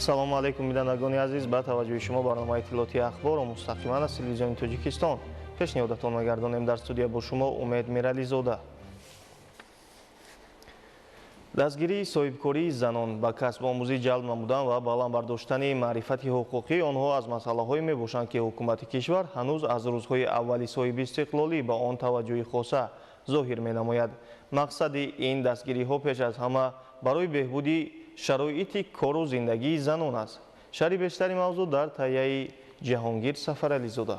Ассалому алайкум, бинандагони азиз. Ба таваҷҷӯҳи шумо барномаи иттилоотии ахборро мустақиман аз телевизиони Тоҷикистон пешниҳодатон мегардонем. Дар студия бо шумо Умед Мирализода. Дастгирии соҳибкории занон, ба касбомӯзӣ ҷалб намудан ва баланд бардоштани маърифати ҳуқуқии онҳо аз масъалаҳое мебошанд, ки ҳукумати кишвар ҳанӯз аз рӯзҳои аввали соҳибистиқлолӣ ба он таваҷҷӯҳи хоса зоҳир менамояд. Мақсади ин дастгириҳо пеш аз ҳама барои беҳбуди шароити кору зиндагии занон аст. Шарҳи бештари мавзӯъ дар таҳияи Ҷаҳонгир Сафарализода.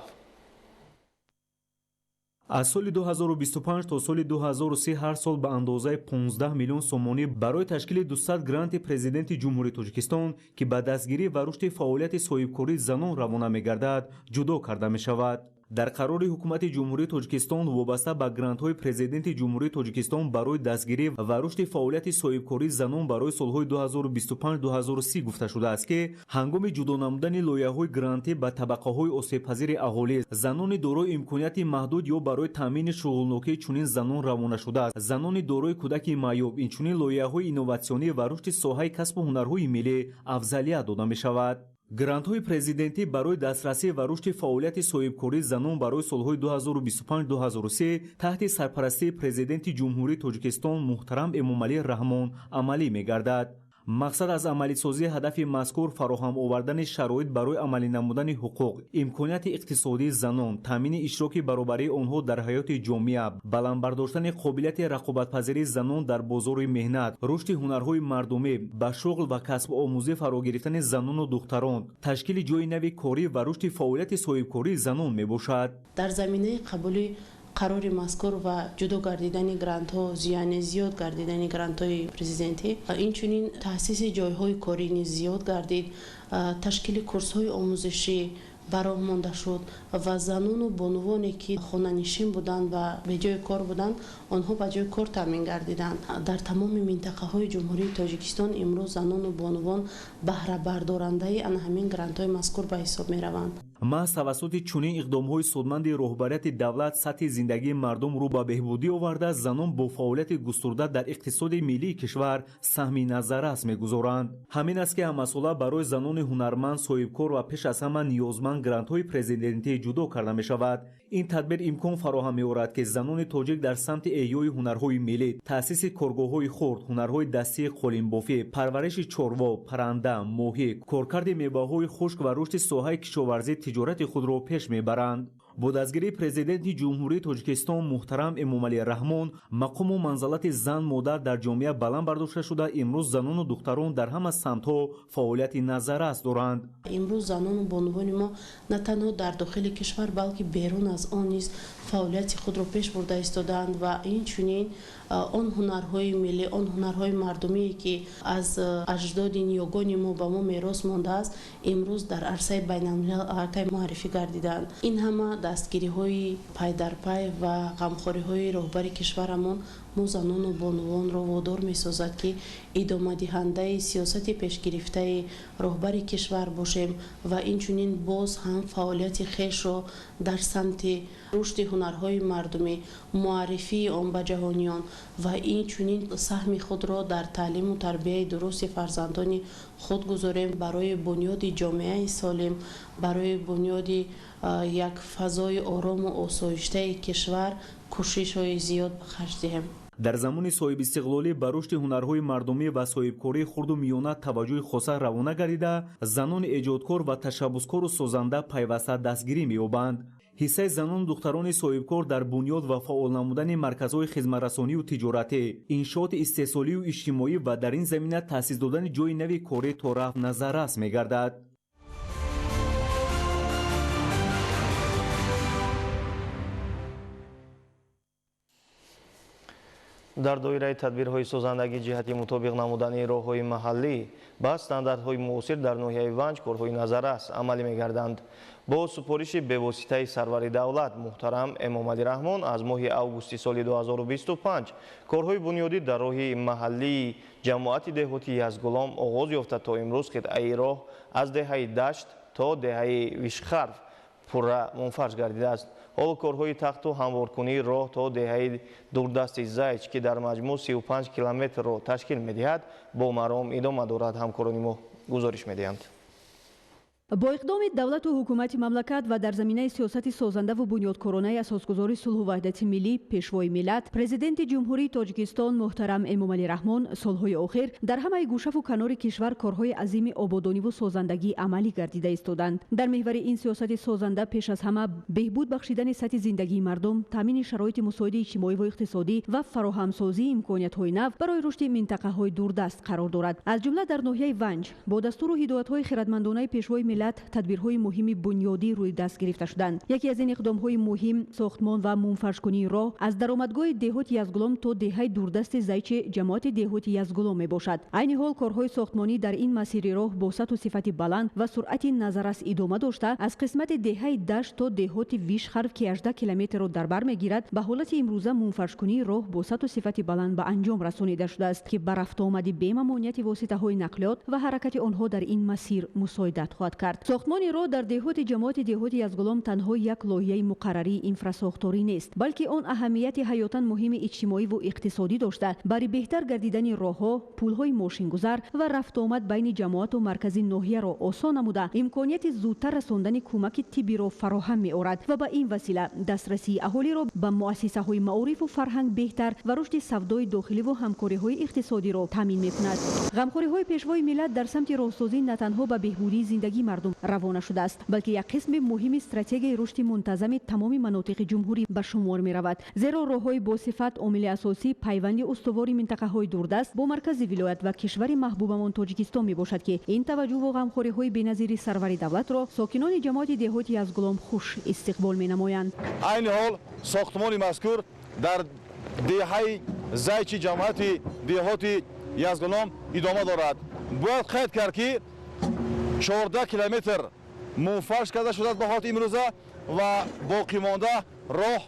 Аз соли 2025 то соли 2030 ҳар сол ба андозаи 15 миллион сомонӣ барои ташкили 200 гранти Президенти Ҷумҳурии Тоҷикистон, ки ба дастгирӣ ва рушди фаъолияти соҳибкории занон равона мегардад, ҷудо карда мешавад. Дар қарори Ҳукумати Ҷумҳурии Тоҷикистон вобаста ба грантҳои Президенти Ҷумҳурии Тоҷикистон барои дастгирӣ ва рушди фаъолияти соҳибкории занон барои солҳои 2025-2030 гуфта шудааст, ки ҳангоми ҷудо намудани лоиҳаҳои грантӣ ба табақаҳои осебпазири аҳолӣ, занони дорои имконияти маҳдуд ё барои таъмини шуғлнокии чунин занон равона шудааст, занони дорои кӯдаки маъюб, инчунин лоиҳаҳои инноватсионӣ ва рушди соҳаи касбу ҳунарҳои миллӣ афзалият дода мешавад. Грантҳои президентӣ барои дастрасӣ ва рушди фаъолияти соҳибкории занон барои солҳои 2025-2030 таҳти сарпарастии Президенти Ҷумҳурии Тоҷикистон муҳтарам Эмомалӣ Раҳмон амалӣ мегардад. Мақсад аз амалисозии ҳадафи мазкур фароҳам овардани шароит барои амалӣ намудани ҳуқуқ, имконияти иқтисодии занон, таъмини иштироки баробарии онҳо дар ҳаёти ҷомеа, баланд бардоштани қобилияти рақобатпазирии занон дар бозори меҳнат, рушди ҳунарҳои мардумӣ, ба шуғл ва касбомӯзӣ фаро гирифтани занону духтарон, ташкили ҷойи нави корӣ ва рушди фаъолияти соҳибкории занон мебошад. Дар заминаи қабули қарори мазкур ва ҷудо гардидани грантҳо, яъне зиёд гардидани грантҳои президентӣ, инчунин таъсиси ҷойҳои корӣ низ зиёд гардид, ташкили курсҳои омӯзишӣ ба роҳ монда шуд ва занону бонувоне, ки хонанишин буданд ва беҷои кор буданд, онҳо ба ҷои кор таъмин гардиданд. Дар тамоми минтақаҳои Ҷумҳурии Тоҷикистон имрӯз занону бонувон баҳрабардорандаи ана ҳамин грантҳои мазкур ба ҳисоб мераванд. Маҳз тавассути чунин иқдомҳои судманди роҳбарияти давлат сатҳи зиндагии мардум рӯ ба беҳбудӣ оварда, занон бо фаъолияти густурда дар иқтисоди миллии кишвар саҳми назаррас мегузоранд. Ҳамин аст, ки ҳамасола барои занони ҳунарманд, соҳибкор ва пеш аз ҳама ниёзманд грантҳои президентӣ ҷудо карда мешавад. Ин тадбир имкон фароҳам меорад, ки занони тоҷик дар самти эҳёи ҳунарҳои миллӣ, таъсиси коргоҳҳои хурд, ҳунарҳои дастии қолинбофӣ, парвариши чорво, парранда, моҳӣ, коркарди меваҳои хушк ва рушди соҳаи кишоварзӣ тиҷорати худро пеш мебаранд. Бо дастгирии Президенти Ҷумҳурии Тоҷикистон муҳтарам Эмомалӣ Раҳмон мақому манзалати зан модар дар ҷомеа баланд бардошта шуда, имрӯз занону духтарон дар ҳама самтҳо фаъолияти назаррас доранд. Имрӯз занону бонувони мо на танҳо дар дохили кишвар, балки берун аз он низ фаъолияти худро пеш бурда истодаанд ва инчунин он ҳунарҳои миллӣ, он ҳунарҳои мардумие, ки аз аҷдоди ниёгони мо ба мо мерос мондааст, имрӯз дар арсаи байналмилал аллакай муаррифӣ гардидаанд. Ин ҳама дастгириҳои пайдарпай ва ғамхориҳои роҳбари кишварамон мо занону бонувонро водор месозад, ки идомадиҳандаи сиёсати пешгирифтаи роҳбари кишвар бошем ва инчунин боз ҳам фаъолияти хешро дар самти рушди ҳунарҳои мардумӣ, муаррифии он ба ҷаҳониён ва инчунин саҳми худро дар таълиму тарбияи дурусти фарзандони худ гузорем барои бунёди ҷомеаи солим, барои бунёди як фазои орому осоиштаи кишвар кӯшишҳои зиёд ба харҷ диҳем. Дар замони соҳибистиқлолӣ ба рушди ҳунарҳои мардумӣ ва соҳибкории хурду миёна таваҷҷӯҳи хоса равона гардида, занони эҷодкор ва ташаббускору созанда пайваста дастгирӣ меёбанд. Ҳиссаи занону духтарони соҳибкор дар бунёд ва фаъол намудани марказҳои хизматрасонию тиҷоратӣ, иншооти истеҳсолию иҷтимоӣ ва дар ин замина таъсис додани ҷойи нави корӣ то рафт назаррас мегардад. Дар доираи тадбирҳои созандагӣ ҷиҳати мутобиқ намудани роҳҳои маҳаллӣ ба стандартҳои муосир дар ноҳияи Ванҷ корҳои назаррас амалӣ мегарданд. Бо супориши бевоситаи сарвари давлат муҳтарам Эмомалӣ Раҳмон аз моҳи августи соли 2025 корҳои бунёдӣ дар роҳи маҳаллии ҷамоати деҳоти Язгулом оғоз ёфта, то имрӯз қитъаи роҳ аз деҳаи Дашт то деҳаи Вишхарв пурра мунфарҷ гардидааст. Ҳоло корҳои тахту ҳамворкунии роҳ то деҳаи дурдасти Зайч, ки дар маҷмӯъ 35 километрро ташкил медиҳад, бо маром идома дорад. Ҳамкорони мо. гузориш медиҳанд. Бо иқдоми давлату ҳукумати мамлакат ва дар заминаи сиёсати созандаву бунёдкоронаи асосгузори сулҳу ваҳдати миллӣ, Пешвои миллат, Президенти Ҷумҳурии Тоҷикистон муҳтарам Эмомалӣ Раҳмон солҳои охир дар ҳамаи гӯшаву канори кишвар корҳои азими ободониву созандагӣ амалӣ гардида истоданд. Дар меҳвари ин сиёсати созанда пеш аз ҳама беҳбуд бахшидани сатҳи зиндагии мардум, таъмини шароити мусоиди иҷтимоиву иқтисодӣ ва фароҳамсозии имкониятҳои нав барои рушди минтақаҳои дурдаст қарор дорад. Аз ҷумла дар ноҳияи Ванҷ бо дастуру ҳидоятҳои хиратмандонаи Пешвои миллат тадбирҳои муҳими бунёдӣ рӯи даст гирифта шуданд. Яке аз ин иқдомҳои муҳим сохтмон ва мунфаршкунии роҳ аз даромадгоҳи деҳоти Язгулом то деҳаи дурдасти Зайчи ҷамоати деҳоти Язгулом мебошад. Айни ҳол корҳои сохтмонӣ дар ин масири роҳ бо сатҳу сифати баланд ва суръати назаррас идома дошта, аз қисмати деҳаи Дашт то деҳоти Вишхарв, ки 18 километрро дар бар мегирад, ба ҳолати имрӯза мунфаршкунии роҳ бо сатҳу сифати баланд ба анҷом расонида шудааст, ки ба рафтуомади бемамониати воситаҳои нақлиёт ва ҳаракати онҳо дар ин масир мусоидат хоҳад кард. Сохтмони роҳ дар деҳоти ҷамоати деҳоти Язгулом танҳо як лоиҳаи муқаррарии инфрасохторӣ нест, балки он аҳамияти ҳаётан муҳими иҷтимоиву иқтисодӣ дошта, барои беҳтар гардидани роҳҳо, пулҳои мошингузар ва рафтуомад байни ҷамоату маркази ноҳияро осон намуда, имконияти зудтар расондани кӯмаки тиббиро фароҳам меорад ва ба ин васила дастрасии аҳолиро ба муассисаҳои маорифу фарҳанг беҳтар ва рушди савдои дохиливу ҳамкориҳои иқтисодиро таъмин мекунад. Ғамхориҳои Пешвои миллат дар самти роҳсозӣ на танҳо ба беҳбудии зиндагии мардум равона шудааст, балки як қисми муҳими стратегияи рушди мунтазами тамоми манотиқи ҷумҳурӣ ба шумор меравад. Зеро роҳҳои босифат омили асосии пайванди устувори минтақаҳои дурдаст бо маркази вилоят ва кишвари маҳбубамон Тоҷикистон мебошад, ки ин таваҷҷӯҳу ғамхориҳои беназири сарвари давлатро сокинони ҷамоати деҳоти Язгулом хуш истиқбол менамоянд. Айни ҳол сохтмони мазкур дар деҳаи Зайчи ҷамоати деҳоти Язгулом идома дорад. Бояд қайд кард, ки 14 километр мунфарш карда шудааст ба ҳолати имрӯза ва боқимонда роҳ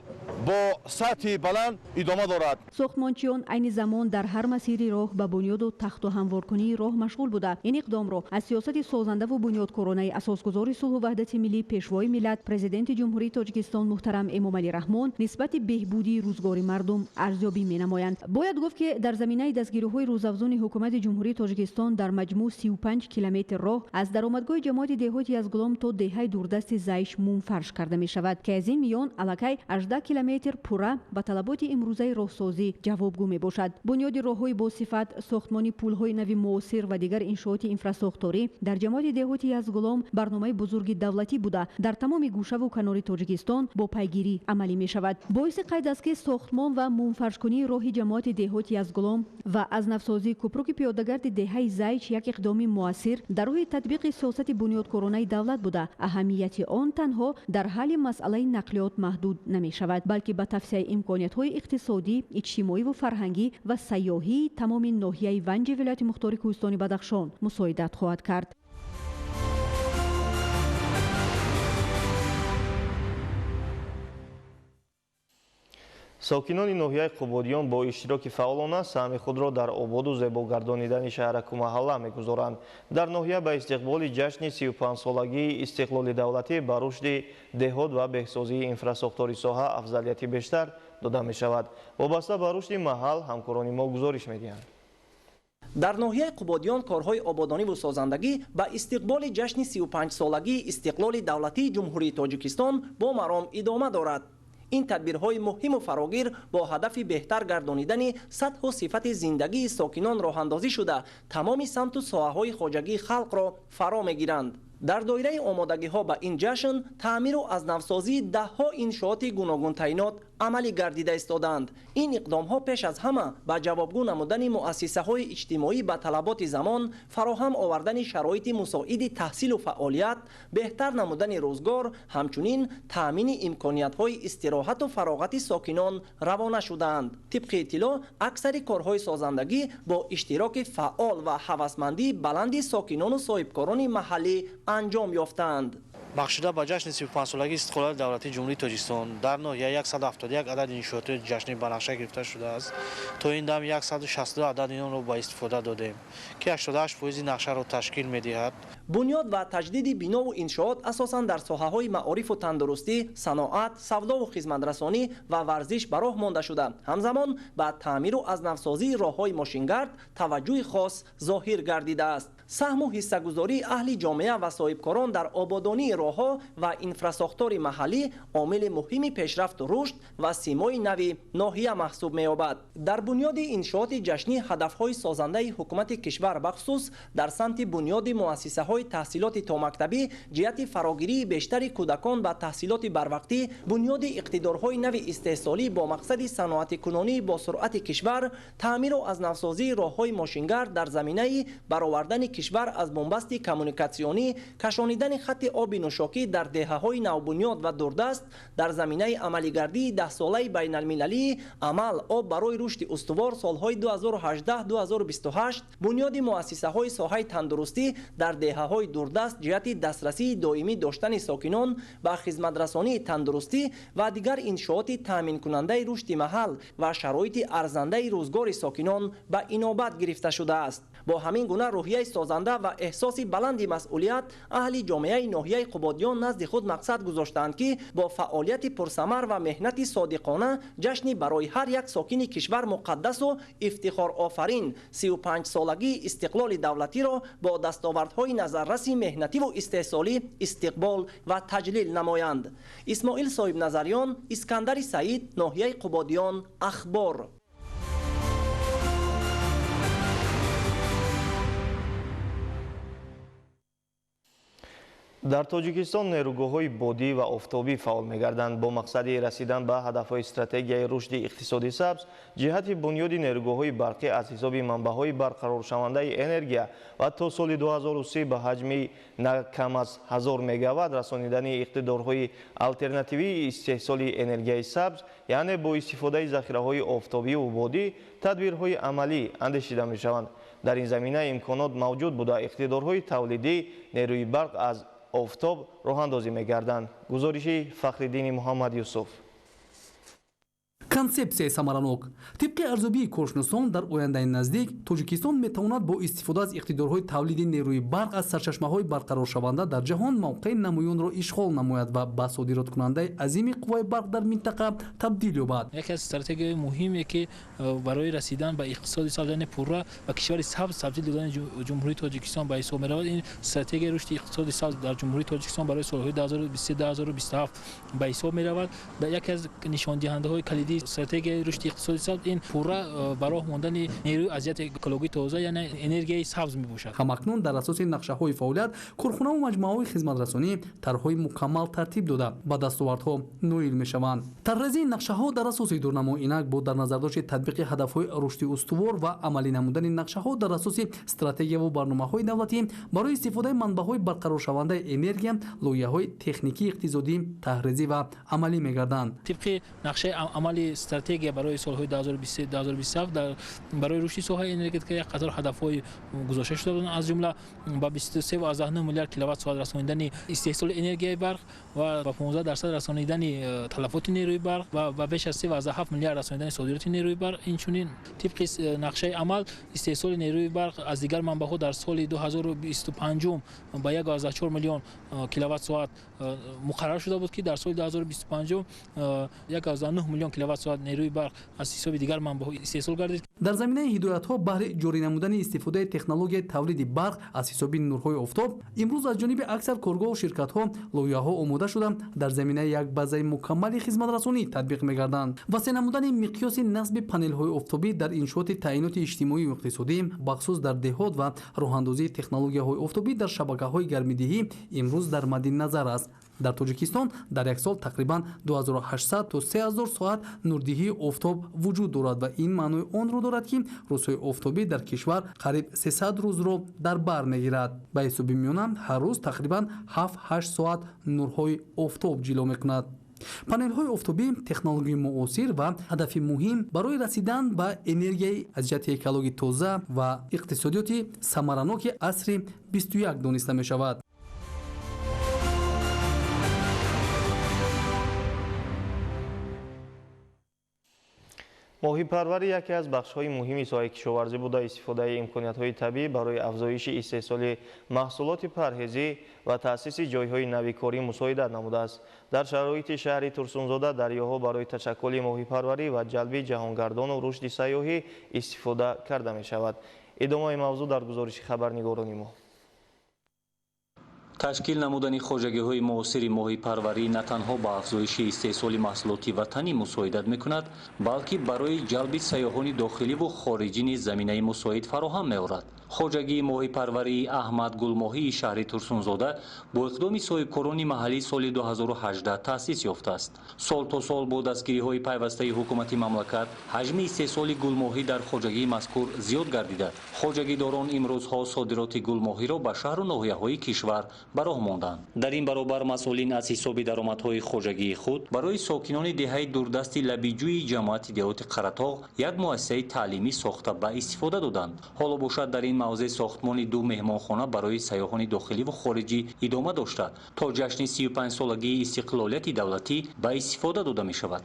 бо сатҳи баланд идома дорад. Сохтмончиён айни замон дар ҳар масири роҳ ба бунёду тахту ҳамворкунии роҳ машғул буда, ин иқдомро аз сиёсати созандаву бунёдкоронаи асосгузори сулҳу ваҳдати миллӣ, Пешвои миллат, Президенти Ҷумҳурии Тоҷикистон муҳтарам Эмомалӣ Раҳмон нисбати беҳбудии рӯзгори мардум арзёбӣ менамоянд. Бояд гуфт, ки дар заминаи дастгириҳои рӯзафзуни ҳукумати Ҷумҳурии Тоҷикистон дар маҷмӯъ 35 километр роҳ аз даромадгоҳи ҷамоати деҳоти Язгулом то деҳаи дурдасти Зайш мунфарш карда мешавад, ки аз ин миён аллакай 18 километр пурра ба талаботи имрӯзаи роҳсозӣ ҷавобгӯ мебошад. Бунёди роҳҳои босифат, сохтмони пулҳои нави муосир ва дигар иншооти инфрасохторӣ дар ҷамоати деҳоти Язгулом барномаи бузурги давлатӣ буда, дар тамоми гӯшаву канори Тоҷикистон бо пайгирӣ амалӣ мешавад. Боиси қайд аст, ки сохтмон ва мунфаршкунии роҳи ҷамоати деҳоти Язгулом ва аз навсозии кӯпруки пиёдагарди деҳаи Зайч як иқдоми муассир дар роҳи татбиқи сиёсати бунёдкоронаи давлат буда, аҳамияти он танҳо дар ҳалли масъалаи нақлиёт маҳдуд намешавад, балки ба тавсияи имкониятҳои иқтисодӣ, иҷтимоиву фарҳангӣ ва сайёҳии тамоми ноҳияи Ванҷи вилояти мухтори Кӯҳистони Бадахшон мусоидат хоҳад кард. Сокинони ноҳияи Қубодиён бо иштироки фаъолона саҳми худро дар ободу зебогардонидани шаҳраку маҳалла мегузоранд. Дар ноҳия ба истиқболи ҷашни 35-солагии истиқлоли давлатӣ ба рушди деҳот ва беҳсозии инфрасохтори соҳа афзалияти бештар дода мешавад. Вобаста ба рушди маҳал ҳамкорони мо гузориш медиҳанд. Дар ноҳияи Қубодиён корҳои ободониву созандагӣ ба истиқболи ҷашни 35-солагии истиқлоли давлатии Ҷумҳурии Тоҷикистон бо маром идома дорад. Ин тадбирҳои муҳиму фарогир бо ҳадафи беҳтар гардонидани сатҳу сифати зиндагии сокинон роҳандозӣ шуда, тамоми самту соҳаҳои хоҷагии халқро фаро мегиранд. Дар доираи омодагиҳо ба ин ҷашн таъмиру аз навсозии даҳҳо иншооти гуногунтайнот амалӣ гардида истодаанд. Ин иқдомҳо пеш аз ҳама ба ҷавобгӯ намудани муассисаҳои иҷтимоӣ ба талаботи замон, фароҳам овардани шароити мусоиди таҳсилу фаъолият, беҳтар намудани рӯзгор, ҳамчунин таъмини имкониятҳои истироҳату фароғати сокинон равона шудаанд. Тибқи иттилоъ, аксари корҳои созандагӣ бо иштироки фаъол ва ҳавасмандии баланди сокинону соҳибкорони маҳаллӣ анҷом ёфтаанд. Бахшида ба ҷашни 35-солагии истиқлолияти давлатии Ҷумҳурии Тоҷикистон дар ноҳия 171 адад иншооти ҷашнӣ ба нақша гирифта шудааст. То ин дам 162 адад инонро ба истифода додем, ки 88% нақшаро ташкил медиҳад. Бунёд ва таҷдиди бинову иншоот асосан дар соҳаҳои маорифу тандурустӣ, саноат, савдову хизматрасонӣ ва варзиш ба роҳ монда шуда, ҳамзамон ба таъмиру аз навсозии роҳҳои мошингард таваҷҷӯҳи хос зоҳир гардидааст. Саҳму ҳиссагузории аҳли ҷомеа ва соҳибкорон дар ободонии роҳҳо ва инфрасохтори маҳаллӣ омили муҳими пешрафту рушд ва симои нави ноҳия маҳсуб меёбад. Дар бунёди иншооти ҷашнӣ ҳадафҳои созандаи ҳукумати кишвар, бахусус дар самти бунёди муассисаҳои таҳсилоти томактабӣ ҷиҳати фарогирии бештари кӯдакон ба таҳсилоти барвақтӣ, бунёди иқтидорҳои нави истеҳсолӣ бо мақсади саноатикунонии бо суръати кишвар, таъмиру аз навсозии роҳҳои мошингард дар заминаи баровардани кишвар аз бунбасти коммуникатсионӣ, кашонидани хатти оби нӯшокӣ дар деҳаҳои навбунёд ва дурдаст дар заминаи амалигардии даҳсолаи байналмилалии амал об барои рушди устувор солҳои 2018-2028, бунёди муассисаҳои соҳаи тандурустӣ дар деҳаҳои дурдаст ҷиҳати дастрасии доимӣ доштани сокинон ба хизматрасонии тандурустӣ ва дигар иншооти таъминкунандаи рушди маҳал ва шароити арзандаи рӯзгори сокинон ба инобат гирифта шудааст. Бо ҳамин гуна рӯҳияи созанда ва эҳсоси баланди масъулият аҳли ҷомеаи ноҳияи Қубодиён назди худ мақсад гузоштаанд, ки бо фаъолияти пурсамар ва меҳнати содиқона ҷашни барои ҳар як сокини кишвар муқаддасу ифтихорофарин 35-солагии истиқлоли давлатиро бо дастовардҳои назарраси меҳнативу истеҳсолӣ истиқбол ва таҷлил намоянд. Исмоил Соҳибназарён, Искандари Саид, ноҳияи Қубодиён, Ахбор. Дар Тоҷикистон нерӯгоҳҳои бодӣ ва офтобӣ фаъол мегарданд. Бо мақсади расидан ба ҳадафҳои стратегияи рушди иқтисоди сабз ҷиҳати бунёди нерӯгоҳҳои барқӣ аз ҳисоби манбаъҳои барқароршавандаи энергия ва то соли 2030 ба ҳаҷми на кам аз 1000 мегаватт расонидани иқтидорҳои алтернативии истеҳсоли энергияи сабз, яъне бо истифодаи захираҳои офтобиву бодӣ, тадбирҳои амалӣ андешида мешаванд. Дар ин замина имконот мавҷуд буда, иқтидорҳои тавлидии нерӯи барқ аз офтоб роҳандозӣ мегарданд. Гузориши Фахриддини Муҳаммад Юсуф. Консепсияи самаранок. Тибқи арзёбии коршиносон, дар ояндаи наздик Тоҷикистон метавонад бо истифода аз иқтидорҳои тавлиди нерӯи барқ аз сарчашмаҳои барқароршаванда дар ҷаҳон мавқеи намоёнро ишғол намояд ва ба содироткунандаи азими қувваи барқ дар минтақа табдил ёбад. Яке аз стратегияҳои муҳиме, ки барои расидан ба иқтисоди сабз, яъне пурра ба кишвари сабз табдил додани Ҷумҳурии Тоҷикистон ба ҳисоб меравад, ин стратегияи рушди иқтисоди сабз дар Ҷумҳурии Тоҷикистон барои солҳои 2023-2027 ба ҳисоб меравад. Яке аз нишондиҳандаҳои калидии стратегияи рушди иқтисоди сабз ин пурра ба роҳ мондани нерӯи аз ҷиҳати экологӣ тоза, яъне энергияи сабз мебошад. Ҳамакнун дар асоси нақшаҳои фаъолият корхонаву маҷмӯаҳои хизматрасонӣ тарҳҳои мукаммал тартиб дода ба дастовардҳо ноил мешаванд. Тарҳрезии нақшаҳо дар асоси дурнамои инак бо дар назардошти татбиқи ҳадафҳои рушди устувор ва амалӣ намудани нақшаҳо дар асоси стратегияву барномаҳои давлатӣ барои истифодаи манбаъҳои барқароршавандаи энергия лоиҳаҳои техникии иқтисодӣ таҳрезӣ ва амалӣ мегарданд. Тибқи нақшаи амали стратегия барои солҳои 2023-2027 барои рушди соҳаи энергетика як қатор ҳадафҳои гузошта шуда буданд, аз ҷумла ба 23,9 миллиард киловатт-соат расонидани истеҳсоли энергияи барқ ва ба 15% расонидани талафоти нерӯи барқ ва ба беш аз 3,7 миллиард расонидани содироти нерӯи барқ. Инчунин тибқи нақшаи амал истеҳсоли нерӯи барқ аз дигар манбаъҳо дар соли 2025 ба 1,4 миллион киловатт-соат муқаррар шуда буд, ки дар соли 2025 1,9 миллион киловатт-соат нерӯи барқ аз ҳисоби дигар манбаъҳо истеҳсол гардид. Дар заминаи ҳидоятҳо баҳри ҷорӣ намудани истифодаи технологияи тавлиди барқ аз ҳисоби нурҳои офтоб имрӯз аз ҷониби аксар коргоҳу ширкатҳо лоиҳаҳо омода шуда дар заминаи як базаи мукаммали хизматрасонӣ татбиқ мегарданд. Васеъ намудани миқёси насби панелҳои офтобӣ дар иншооти таъиноти иҷтимоию иқтисодӣ, бахусус дар деҳот ва роҳандозии технологияҳои офтобӣ дар шабакаҳои гармидиҳӣ имрӯз дар мадди назар аст. Дар Тоҷикистон дар як сол тақрибан 2800 то 3000 соат нурдиҳии офтоб вуҷуд дорад ва ин маънои онро дорад, ки рӯзҳои офтобӣ дар кишвар қариб 300 рӯзро дар бар мегирад. Ба ҳисоби миёна ҳар рӯз тақрибан 7-8 соат нурҳои офтоб ҷило мекунад. Панелҳои офтобӣ технологияи муосир ва ҳадафи муҳим барои расидан ба энергияи аз ҷиҳати экологӣ тоза ва иқтисодиёти самараноки асри 21 дониста мешавад. Моҳипарварӣ яке аз бахшҳои муҳими соҳаи кишоварзӣ буда, истифодаи имкониятҳои табиӣ барои афзоиши истеҳсоли маҳсулоти парҳезӣ ва таъсиси ҷойҳои нави корӣ мусоидат намудааст. Дар шароити шаҳри Турсунзода дарёҳо барои ташаккули моҳипарварӣ ва ҷалби ҷаҳонгардону рушди сайёҳӣ истифода карда мешавад. Идомаи мавзӯъ дар гузориши хабарнигорони мо. Ташкил намудани хоҷагиҳои муосири моҳипарварӣ на танҳо ба афзоиши истеҳсоли маҳсулоти ватанӣ мусоидат мекунад, балки барои ҷалби сайёҳони дохиливу хориҷӣ низ заминаи мусоид фароҳам меорад. Хоҷагии моҳипарварии Аҳмад Гулмоҳии шаҳри Турсунзода бо иқдоми соҳибкорони маҳаллӣ соли 2018 таъсис ёфтааст. Сол то сол бо дастгириҳои пайвастаи ҳукумати мамлакат ҳаҷми истеҳсоли гулмоҳӣ дар хоҷагии мазкур зиёд гардида, хоҷагидорон имрӯзҳо содироти гулмоҳиро ба шаҳру ноҳияҳои кишвар ба роҳ монданд. Дар ин баробар масъулин аз ҳисоби даромадҳои хоҷагии худ барои сокинони деҳаи дурдасти Лабиҷӯи ҷамоати деҳоти Қаратоғ як муассисаи таълимӣ сохта ба истифода доданд. Ҳоло бошад, дар ин мавзеъ сохтмони ду меҳмонхона барои сайёҳони дохиливу хориҷӣ идома дошта, то ҷашни 35-солагии истиқлолияти давлатӣ ба истифода дода мешавад.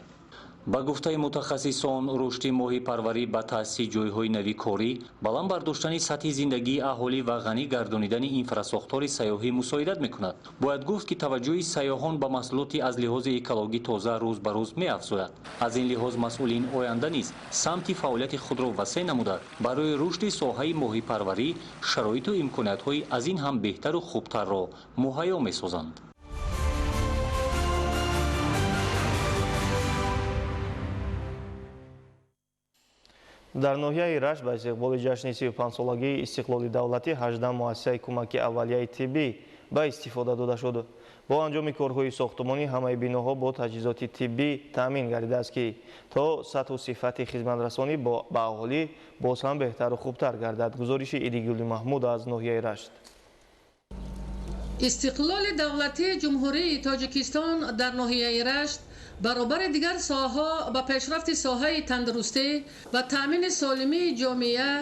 Ба гуфтаи мутахассисон, рушди моҳипарварӣ ба таъсиси ҷойҳои нави корӣ, баланд бардоштани сатҳи зиндагии аҳолӣ ва ғанӣ гардонидани инфрасохтори сайёҳӣ мусоидат мекунад. Бояд гуфт, ки таваҷҷӯҳи сайёҳон ба маҳсулоти аз лиҳози экологӣ тоза рӯз ба рӯз меафзояд. Аз ин лиҳоз масъулин оянда низ самти фаъолияти худро васеъ намуда, барои рушди соҳаи моҳипарварӣ шароиту имкониятҳои аз ин ҳам беҳтару хубтарро муҳайё месозанд. Дар ноҳияи Рашт ба истиқболи ҷашни 35-солагии истиқлоли давлатӣ 18 муассисаи кӯмаки аввалияи тиббӣ ба истифода дода шуд. Бо анҷоми корҳои сохтумонӣ ҳамаи биноҳо бо таҷҳизоти тиббӣ таъмин гардидааст, ки то сатҳу сифати хизматрасонӣ ба аҳолӣ боз ҳам беҳтару хубтар гардад. Гузориши Идигули Маҳмуд аз ноҳияи Рашт. Истиқлоли давлатии Ҷумҳурии Тоҷикистон дар ноҳияи Рашт баробари дигар соҳаҳо ба пешрафти соҳаи тандурустӣ ва таъмини солимии ҷомеа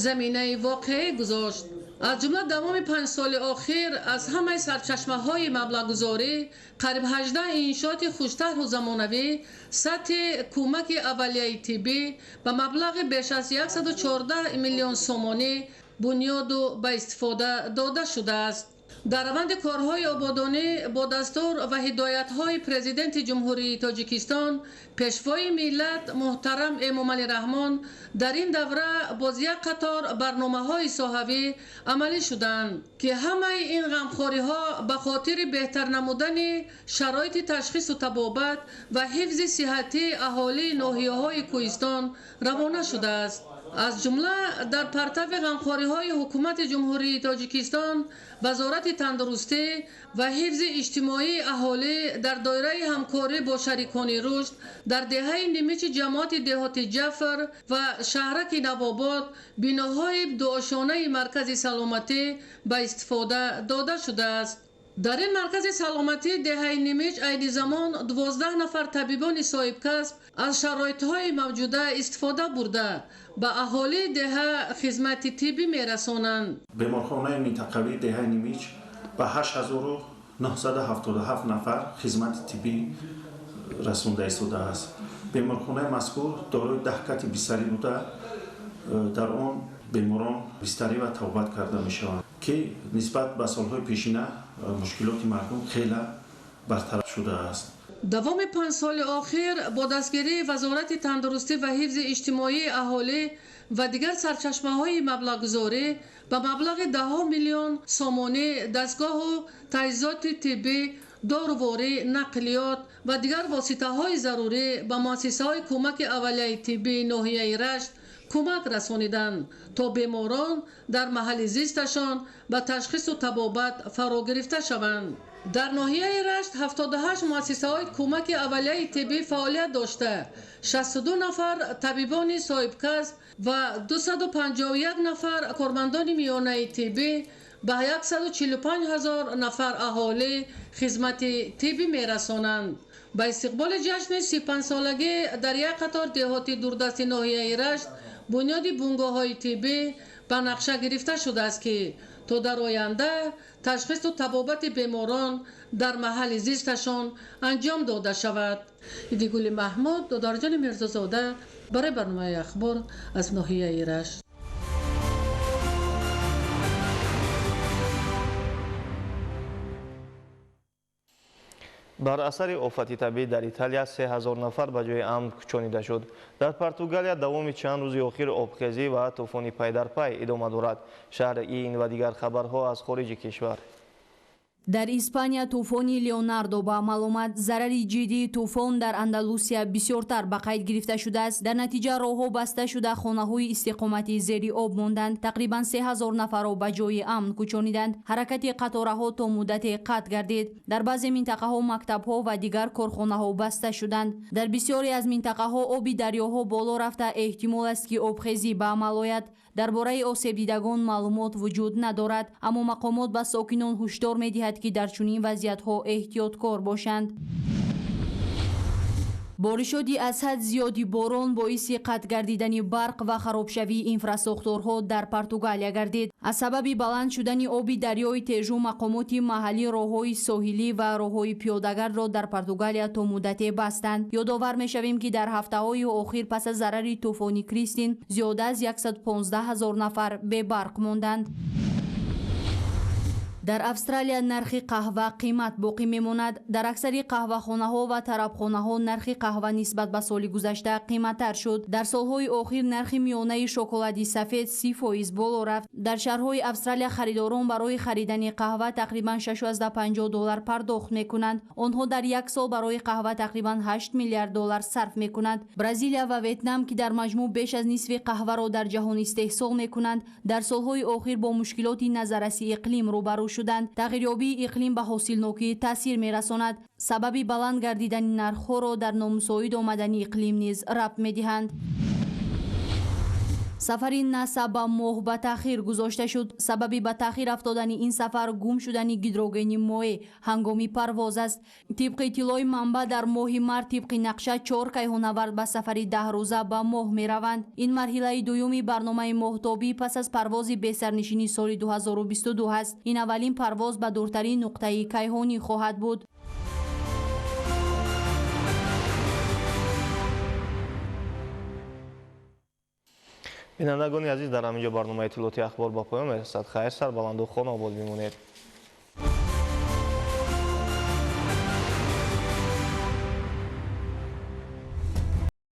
заминаи воқеӣ гузошт. Аз ҷумла давоми 5 соли охир аз ҳамаи сарчашмаҳои маблағгузорӣ қариб 18 иншооти хуштарҳу замонавӣ сатҳи кӯмаки аввалияи тиббӣ ба маблағи беш аз 114 миллион сомонӣ бунёду ба истифода дода шудааст. Дар раванди корҳои ободонӣ бо дастур ва ҳидоятҳои Президенти Ҷумҳурии Тоҷикистон, Пешвои миллат муҳтарам Эмомалӣ Раҳмон дар ин давра боз як қатор барномаҳои соҳавӣ амалӣ шуданд, ки ҳамаи ин ғамхориҳо ба хотири беҳтар намудани шароити ташхису табобат ва ҳифзи сиҳатии аҳолии ноҳияҳои кӯҳистон равона шудааст. Аз ҷумла дар партави ғамхориҳои ҳукумати Ҷумҳурии Тоҷикистон, Вазорати тандурустӣ ва ҳифзи иҷтимоии аҳолӣ дар доираи ҳамкорӣ бо шарикони рушд дар деҳаи Нимичи ҷамоати деҳоти Ҷафар ва шаҳраки Навобод биноҳои дуошонаи маркази саломатӣ ба истифода дода шудааст. Дар ин маркази саломатӣ деҳаи Нимич айни замон 12 нафар табибони соҳибкасб аз шароитҳои мавҷуда истифода бурда, ба аҳолии деҳа хизмати тиббӣ мерасонанд. Беморхонаи минтақавии деҳаи Нимич ба 8977 нафар хизмати тиббӣ расонда истодааст. Беморхонаи мазкур дорои 10 кати бистарӣ буда, дар он беморон бистарӣ ва табобат карда мешаванд, ки нисбат ба солҳои пешина мушкилоти мардум хеле бартараф шудааст. Давоми 5 соли охир бо дастгирии Вазорати тандурустӣ ва ҳифзи иҷтимоии аҳолӣ ва дигар сарчашмаҳои маблағгузорӣ ба маблағи 10 миллион сомонӣ дастгоҳу таҷҳизоти тиббӣ, доруворӣ, нақлиёт ва дигар воситаҳои зарурӣ ба муассисаҳои кӯмаки аввалияи тиббии ноҳияи Рашт кӯмак расониданд, то беморон дар маҳалли зисташон ба ташхису табобат фаро гирифта шаванд. Дар ноҳияи Рашт 78 муассисаҳои кӯмаки аввалияи тиббӣ фаъолият дошта, 62 нафар табибони соҳибкасб ва 251 нафар кормандони миёнаи тиббӣ ба 145 ҳазор нафар аҳолӣ хизмати тиббӣ мерасонанд. Ба истиқболи ҷашни 35-солагӣ дар як қатор деҳоти дурдасти ноҳияи Рашт Бунёди бунгоҳҳои тиббӣ ба нақша гирифта шудааст, ки то дар оянда ташхису табобати беморон дар маҳалли зисташон анҷом дода шавад. Идигули Маҳмуд, Додарҷони Мирзозода барои барномаи Ахбор аз ноҳияи Рашт. Бар асари офати табиӣ дар Италия 3000 нафар ба ҷои амн кӯчонида шуд. Дар Португалия давоми чанд рӯзи охир обхезӣ ва тӯфони пайдарпай идома дорад. Шаҳри ин ва дигар хабарҳо аз хориҷи кишвар. Дар Испания тӯфони Леонардо ба амал омад. Зарари ҷиддии тӯфон дар Андалусия бисёртар ба қайд гирифта шудааст. Дар натиҷа роҳҳо баста шуда, хонаҳои истиқоматӣ зери об монданд. Тақрибан 3000 нафарро ба ҷои амн кӯчониданд. Ҳаракати қатораҳо то муддате қатъ гардид. Дар баъзе минтақаҳо мактабҳо ва дигар корхонаҳо баста шуданд. Дар бисёре аз минтақаҳо оби дарёҳо боло рафта, эҳтимол аст, ки обхезӣ ба амал ояд. Дар бораи осебдидагон маълумот вуҷуд надорад, аммо мақомот ба сокинон ҳушдор медиҳад, ки дар чунин вазъиятҳо эҳтиёткор бошанд. Боришоти аз ҳад зиёди борон боиси қатъ гардидани барқ ва харобшавии инфрасохторҳо дар Португалия гардид. Аз сабаби баланд шудани оби дарёи Тежу мақомоти маҳаллӣ роҳҳои соҳилӣ ва роҳҳои пиёдагардро дар Португалия то муддате бастанд. Ёдовар мешавем, ки дар ҳафтаҳои охир пас аз зарари тӯфони Кристин зиёда аз 115 ҳазор нафар бебарқ монданд. Дар Австралия нархи қаҳва қимат боқӣ мемонад. Дар аксари қаҳвахонаҳо ва тарабхонаҳо нархи қаҳва нисбат ба соли гузашта қиматтар шуд. Дар солҳои охир нархи миёнаи шоколади сафед 30% боло рафт. Дар шаҳрҳои Австралия харидорон барои харидани қаҳва тақрибан $6.50 пардохт мекунанд. Онҳо дар як сол барои қаҳва тақрибан 8 миллиард доллар сарф мекунанд. Бразилия ва Ветнам, ки дар маҷмӯъ беш аз нисфи қаҳваро дар ҷаҳон истеҳсол мекунанд, дар солҳои охир бо мушкилоти назарраси иқлим рӯбарӯ шуданд. Тағйирёбии иқлим ба ҳосилнокӣ таъсир мерасонад. Сабаби баланд гардидани нархҳоро дар номусоид омадани иқлим низ рабт медиҳанд. Сафари НАСА ба моҳ ба таъхир гузошта шуд. Сабаби ба таъхир афтодани ин сафар гум шудани гидрогени моеъ ҳангоми парвоз аст. Тибқи иттилои манбаъ, дар моҳи март тибқи нақша 4 кайҳонавард ба сафари 10 рӯза ба моҳ мераванд. Ин марҳилаи дуюми барномаи моҳтобӣ пас аз парвози бесарнишини соли 2022 аст. Ин аввалин парвоз ба дуртарин нуқтаи кайҳонӣ хоҳад буд. Бинандагони азиз, дар ҳамин ҷо барномаи иттилооти Ахбор ба поён мерасад. Хайр, сарбаланду хонаобод бимонед.